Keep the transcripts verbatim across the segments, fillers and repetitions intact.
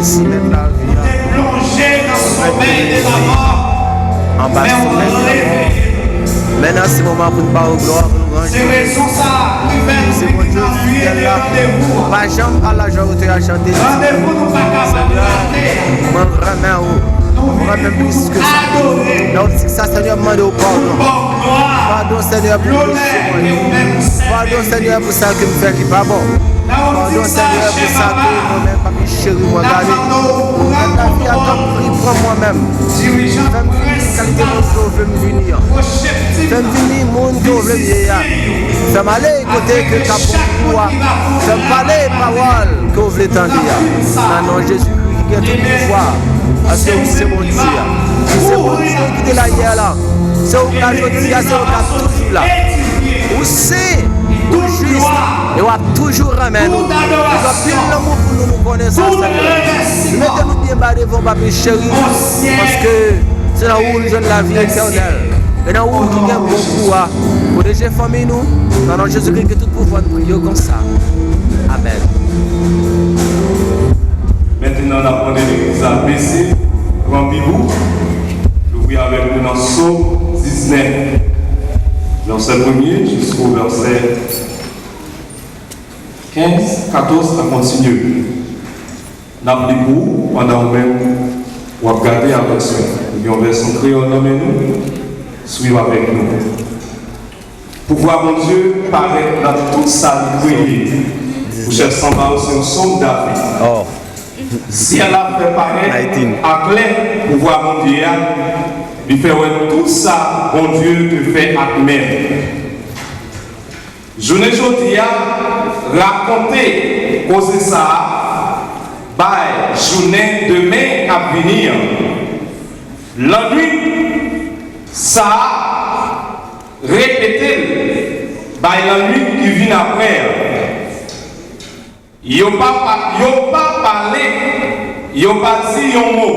Simèt lavi a, nou mèt nou anba simèt lanmò. Men nan se moman pou n ba w glwa, pou nou rann Se Bondye fidèl la. Ou pa janm al la jan ou te al chante. Senyè, mwen renmen ou. Mwen renmen plis ke sa. Nan optik sa, Senyè, m mande w padon. Padon, Senyè, pou peche mwen yo. Padon, Senyè, pou sa ke m fè ki pa bon. Padon, Senyè, pou sa ke mwen menm, Papi cheri, mwen gade. Nan lavi a, tanpri, pran mwen menm. Fè m vini kalite moun ke w vle m vini an. Fè m vini moun ke w vle m ye a. Fè m ale kote ke k ap bon pou ou a. Fè m pale pawòl ke w vle tande a. Nan non Jezikri ki gen tout pouvwa. Paske ou se Bondye a. Ou se Bondye ki te la yè la. Se ou k la jodi a, se ou k ap toujou la. Ou sen, ou jis, e w ap toujou renmen nou. Ou gen anpil lanmou pou nou, nou konnen sa, Senyè. Nou mete nou byen ba devan w, Papi cheri, paske se nan ou nou jwenn lavi etènèl. E nan ou ki gen bon pou a. Pwoteje fanmi nou, nan non Jezikri ki gen tout pouvwa, nou priye w konsa. Amèn. Mentnan, n ap mande legliz la bese, pran Bib ou, louvri avèk nou nan Sòm diznèf, vèsè premye jiskou vèsè kenz, katòz, a kontinye. N ap li pou ou pandan ou menm w ap gade avèk swen. Ou gen yon vèsyon kreyòl nan men nou, swiv avèk nou. Pouvwa Bondye parèt nan tout sa li kreye. Pou chèf sanba yo, se yon sòm David. Syèl la fè parèt aklè pouvwa Bondye a, li fè wè tout sa Bondye te fè ak men l. Jounen jodi a, rakonte koze sa a bay jounen demen k ap vini an. Lannwit sa a, repete l bay lannwit ki vin apre a. Yo pa, pa, yo pa pale, yo pa di yon mo.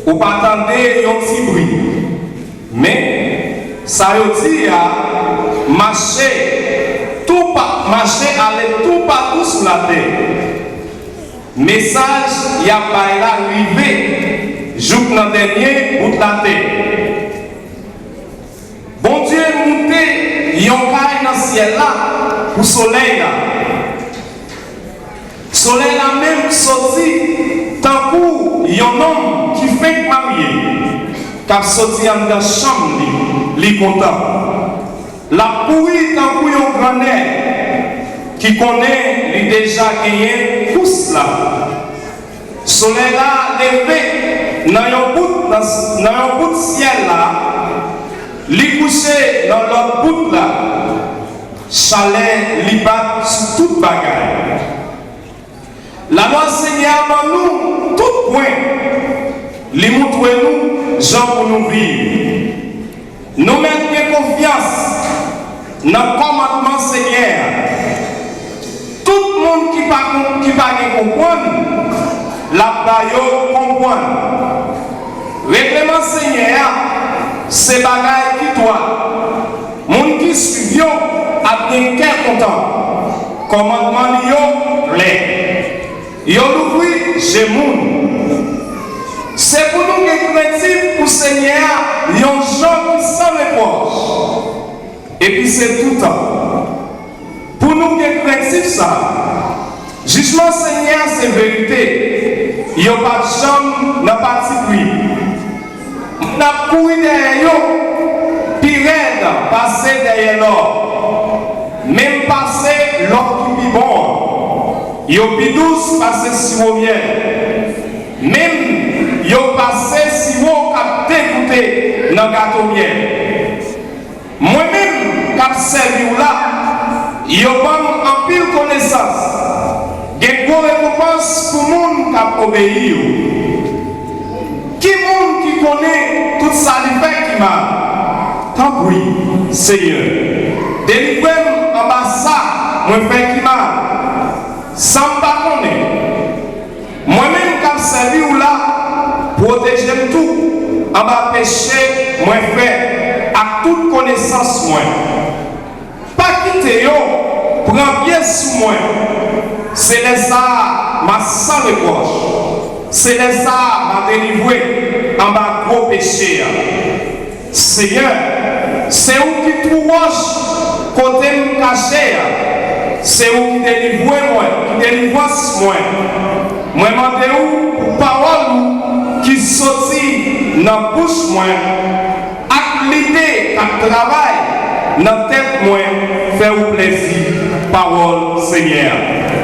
Ou pa tande yon ti bri. Men, sa yo di a, mache toupa, mache ale toupatou sou latè. Mesaj y ap bay la rive jouk nan dènye bout latè. Bondye moute yon kay nan syèl la pou solèy la. Solèy la menm soti tankou yon nonm ki fenk marye, k ap soti anndan chanm li, li kontan. L ap kouri tankou yon grannèg ki konnen li deja genyen kous la. Solèy la leve nan yon bout, nan, nan yon bout syèl la, li kouche nan lòt bout la. Chalè li bat sou tout bagay. Lalwa Senyè a ban nou tout pwen. Li moutre nou jan pou nou viv. Nou mèt gen konfyans nan kòmandman Senyè a. Tout moun ki pa kon-, ki pa gen konprann, l ap ba yo konprann. Regleman Senyè a se bagay ki dwat. Moun ki swiv yo ap gen kè kontan. Kòmandman li yo klè. Yo louvri je moun. Se pou nou gen krentif pou Senyè a yon jan ki san repwòch. Epi se toutan. Pou nou gen krentif sa a, jijman Senyè a se verite, yo p ap janm nan patipri. Moun ap kouri dèyè yo pi rèd pase dèyè lò, menm pase lò ki pi bon an. Yo pi dous pase siwo myèl, menm yo pase siwo k ap degoute nan gato myèl. Mwen menm k ap sèvi w la, yo ban m anpil konesans. Gen gwo rekonpans pou moun k ap obeyi w. Ki moun ki konnen tout sa li fè ki mal? Tanpri, Senyè, delivre m anba sa mwen fè ki mal, san m pa konnen. Mwen menm k ap sèvi w la, pwoteje m tou anba peche mwen fè ak tout konesans mwen. Pa kite yo pran pye sou mwen. Se lè sa a m a San repwòch. Se lè sa a m a delivwe anba gwo peche a. Senyè, se ou ki twou wòch kote m kache a. Se ou ki delivwe mwen, ki delivrans mwen. Mwen mande ou pou pawòl ou ki soti nan bouch mwen ak lide k ap travay nan tèt mwen fè ou plezi. Pawòl Senyè a.